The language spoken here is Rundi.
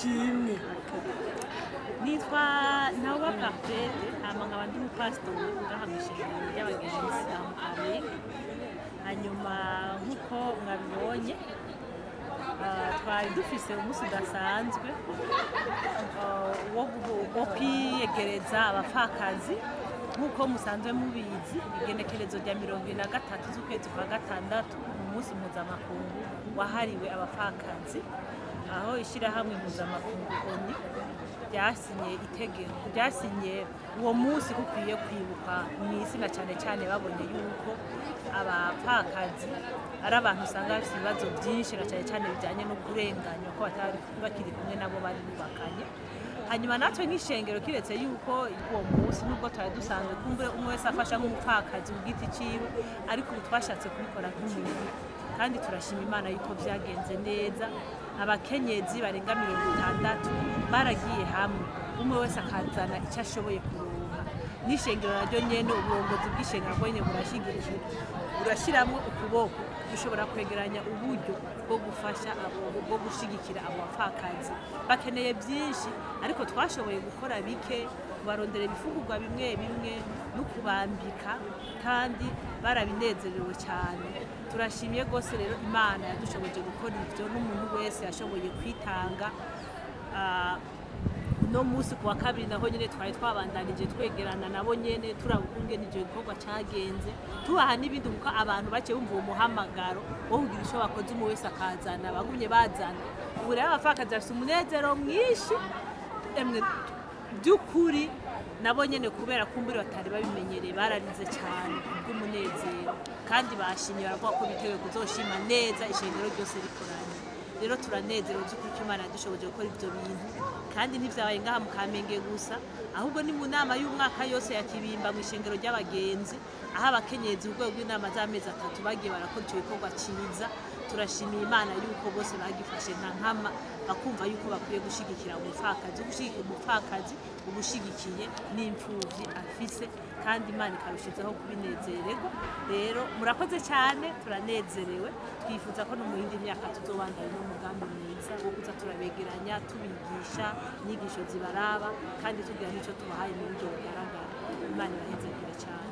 Ishimwe. Nitwa Ntawuba Parfaite, hama nkaba ndi umupasitori ngaha mw'ishengero ry'abagenzi aha mu Kamenge. Hanyuma nk'uko mwabibonye, twari dufise umunsi udasanzwe wo kwiyegereza abapfakazi. Nk'uko musanzwe mubizi, igenekerezo rya 23 z'ukwezi kwa gatandatu ni umunsi mpuzamakungu wahariwe abapfakazi, aho ishyirahamwe mpuzamakungu ONU ryasinye itegeko, ryasinye uwo munsi ko ukwiye kwibukwa mu isi, na cyane cyane babonye yuko abapfakazi ari abantu usanga bafite ibibazo byinshi, na cyane cyane bijyanye no kurenganywa ko batari bakiri kumwe nabo bari bubakanye. Hanyuma natwe nk'ishengero, kiretse yuko uwo munsi nubwo twari dusanzwe kumbure umwe wese afasha nk'umupfakazi ku giti ciwe, ariko ubu twashatse kubikora nk'umugwi, kandi turashima Imana yuko byagenze neza. Abakenyezi barenga 60 baragiye hamwe, umwe wese akazana icyo ashoboye kuronka, n'ishengero naryo nyene, uburongozi bw'ishengero bwo nyene burashyigikira, burashyiramo ukuboko, dushobora kwegeranya uburyo bwo gufasha abo, bwo gushigikira abo bapfakazi. Bakeneye byinshi, ariko twashoboye gukora bike: kubarondera ibifungurwa bimwe bimwe no kubambika, kandi barabinezerewe cyane. Turashimye rwose rero Imana yadushoboje gukora ibyo, n'umuntu wese yashoboye kwitanga. Uno munsi ku wa kabiri naho nyine twari twabandanije twegerana nabo nyene, turaba ukungene ivyo gikorwa cagenze, tubaha n'ibindi, kuko abantu baciye bumva uwo muhamagaro wo kugira ico bakoze, umwe wese akazana, bagumye bazana. Ubu rero abapfakazi bafise umunezero mwinshi, emwe by'ukuri nabo nyene, kubera kumbure batari babimenyereye, bararize cyane kubw'umunezero, kandi bashimye, baravuga ko biteguye kuzoshima neza ishengero ryose rikoranye. Rero turanezerewe by'ukuri ko Imana yadushoboje gukora ibyo bintu, kandi ntivyabaye ngaha mu Kamenge gusa, ahubwo ni mu nama y'umwaka yose ya Kibimba mu ishengero ry'abagenzi, aho abakenyezi urwego rw'inama z'amezi 3 bagiye barakora ico gikorwa ciza. Turashimiye Imana yuko bose bagifashe nka nkama, bakumva yuko bakwiye gushigikira umupfakazi. Gushigikira umupfakazi ubushigikiye n'imfuvyi afise, kandi Imana ikarushizaho kubinezererwa. Rero murakoze cyane, turanezerewe. Twifuza ko no mu yindi myaka tuzobandanya n'umugambi mwiza wo kuza turabegeranya, tubigisha inyigisho zibaraba, kandi tugira n'icyo tubahaye mu buryo bugaragara. Imana ibahezagire cyane.